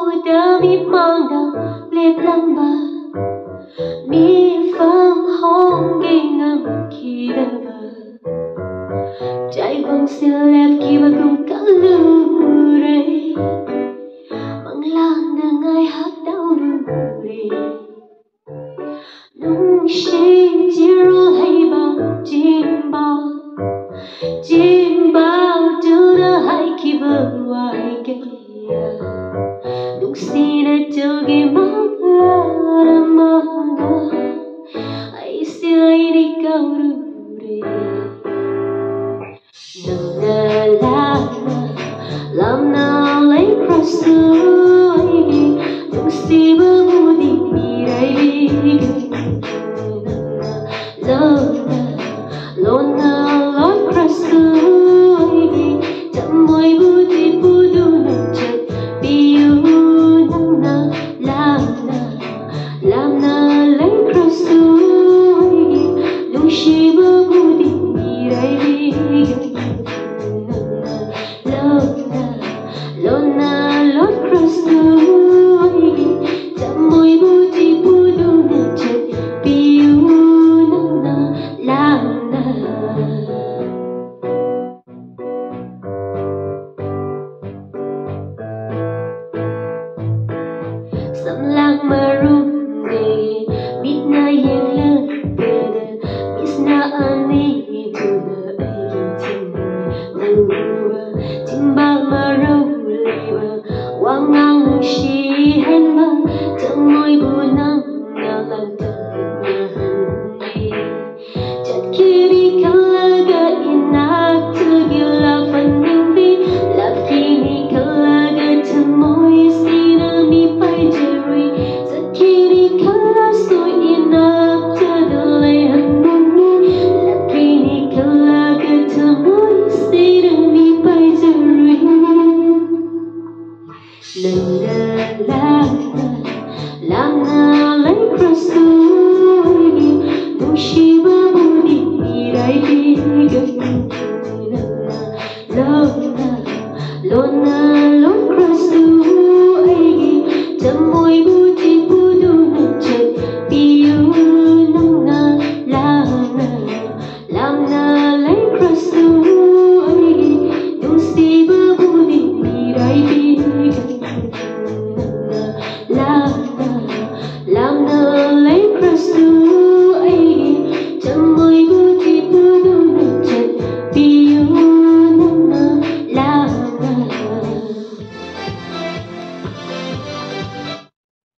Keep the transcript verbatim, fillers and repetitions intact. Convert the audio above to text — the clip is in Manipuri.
ꯎꯗ ꯃꯤꯠꯃꯥꯡꯗ ꯂꯦꯞꯂꯝꯕ, ꯃꯤꯐꯝ ꯍꯣꯡꯒꯦ ꯉꯝꯈꯤꯗꯕ, ꯆꯥꯏꯕꯪꯁꯤꯜ ꯂꯦꯞꯈꯤꯕꯒꯨꯝ ꯈꯜꯂꯨꯔꯦ꯫ ꯃꯪꯂꯥꯟꯗ ꯉꯥꯏꯍꯥꯛ ꯇꯧꯔꯨꯔꯦ꯫ ꯅꯨꯡꯁꯤ ꯆꯤꯔꯣꯜ ꯍꯩꯕ ꯆꯤꯝꯕꯥꯜ, ꯆꯤꯝꯕꯥꯜꯗꯨꯅ ꯍꯥꯏꯈꯤꯕ ꯋꯥꯍꯩ ꯀꯌꯥ, ꯅꯨꯡꯁꯤꯅ ꯆꯨꯒꯤ ꯃꯥꯡꯂꯔꯝꯃꯒ ꯑꯩꯁꯦ ꯑꯩꯗꯤ ꯀꯧꯔꯨꯔꯦ꯫ ꯅꯪꯅ ꯂꯥꯞꯅ, ꯂꯥꯞꯅ ꯂꯩꯈ꯭ꯔꯁꯨ ꯑꯩꯒꯤ ꯅꯨꯡꯁꯤꯕꯕꯨꯗꯤ ꯃꯤꯔꯥꯏꯕꯤꯒꯅꯨ꯫ ꯅꯪꯅ ꯂꯣꯟꯅ, ꯂꯣꯟꯅ ꯂꯣꯠꯈ꯭ꯔꯁꯨ ꯑꯩꯒꯤ ꯊꯃꯣꯏꯕꯨꯗꯤ ꯄꯨꯗꯨꯅ ꯆꯠꯄꯤꯌꯨ꯫ ꯅꯪꯅ ꯂꯥꯞꯅ, ꯂꯥꯞꯅ ꯂꯩꯈ꯭ꯔꯁꯨ ꯑꯩꯒꯤ ꯅꯨꯡꯁꯤꯕꯕꯨꯗꯤ ꯃꯤꯔꯥꯏꯕꯤꯒꯅꯨ꯫ ꯅꯪꯅ ꯂꯣꯟꯅ, ꯂꯣꯟꯅ ꯂꯣꯠꯈ꯭ꯔꯁꯨ ꯑꯩꯒꯤ ꯊꯃꯣꯏꯕꯨꯗꯤ ꯄꯨꯗꯨꯅ ꯆꯠꯄꯤꯌꯨ꯫ ꯅꯪꯅ ꯂꯥꯞꯅ ꯁꯝꯂꯥꯡ ꯃꯔꯨꯝꯗꯒꯤ ꯃꯤꯠꯅ ꯌꯦꯡꯂꯛꯄꯗ ꯃꯤꯠꯁꯅ ꯑꯅꯤꯗꯨꯅ ꯑꯩꯒꯤ ꯊꯃꯣꯏ ꯅꯧꯕ, ꯆꯤꯝꯕꯥꯜ ꯃꯔꯧ ꯂꯩꯕ, ꯋꯥꯉꯥꯡ ꯅꯨꯡꯁꯤꯍꯟꯕ, ꯊꯃꯣꯏꯕꯨ